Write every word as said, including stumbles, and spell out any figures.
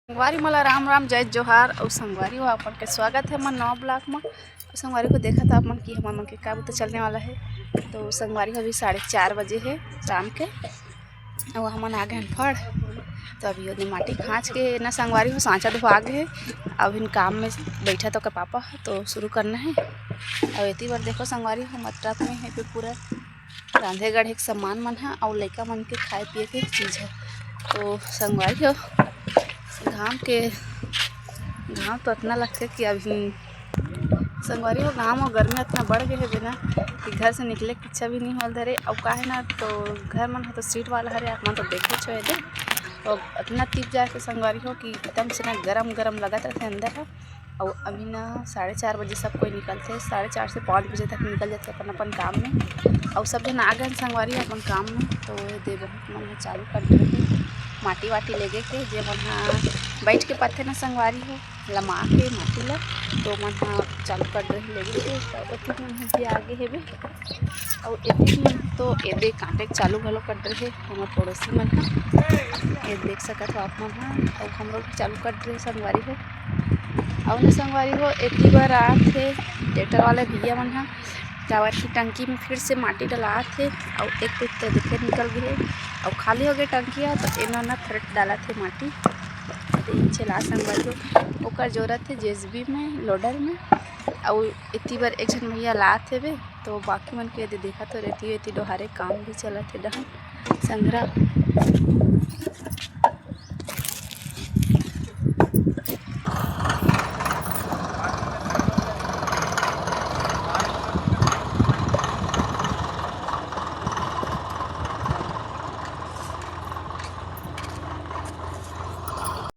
संगवारी मन ला राम राम, जय जोहार। अउ संगवारी हो, आप मन के स्वागत हे हमर नवा vlog म। अउ संगवारी हो, देखत आप मन कि हमर मन के का बुता चलने वाला हे। तो संगवारी हो, अभी साढ़े चार बजे हे शाम के, अउ हमन आ गे हन फड़। तो अभी ओदे माटी खांच के ना संगवारी हो, सांचा धोआ गे हे। अउ इन काम में बैठा तो का पापा ह, तो शुरू करना हे। अउ एती बर देखो संगवारी हो, मटरा में हे पे पूरा रांधे गढ़े के सामान मन ह अउ लइका मन के खाए पिए के चीज ह। तो संगवारी हो, घाम के, घाम तो अतना लगथे कि अभी संगवारी हो, घाम अउ गर्मी अतना बढ़ गे हे बिना कि घर से निकले के इच्छा भी नहीं होल धरे। अउ का हे ना, तो घर मन ह तो सीट वाला हरे, आप मन तो देखे छो एदे। तो अतना तीप जाए के संगवारी हो कि एकदम से ना गरम गरम लगत रथे अंदर ह। अउ अभी ना साढ़े चार बजे सब कोई निकलथे, साढ़े चार से पाँच बजे तक निकल जाथे अपन अपन काम में। अउ सब झन आ गए संगवारी अपन काम में। तो ये दे बहुत मन ह चालू कर दे हे माटी वाटी लेगे के, जे मन ह बैठ के पथे ना संगवारी हो लमा के माटी ला, तो मन ह चालू कर दे हे लेगे के। तो ओती मन ह जे आगे हेबे, अउ एती मन तो एदे कांटे के चालू घलो कर दे हे हमर पड़ोसी मन ह। ये देख सकत हो आप मन ह, अउ हम लोग चालू कर दे संगवारी हो। अउ न संगवारी हो, एती बर आत हे ट्रैक्टर वाले भैया मन ह, काबर की टंकी में फिर से माटी डलात हे। अउ एक कुछ तो देखे निकल गए हे, अउ खाली हो गए टंकी ह, तो एमा न फिर डालत हे माटी। तो ये चला संगवारी हो, ओकर जोरत हे जेसीबी में, लोडर में। अउ एती बर एक झन भैया लात हेबे, तो बाकी मन के एदे देखत हो रहती है, एती डोहारे काम भी चलत हे डहन संघरा।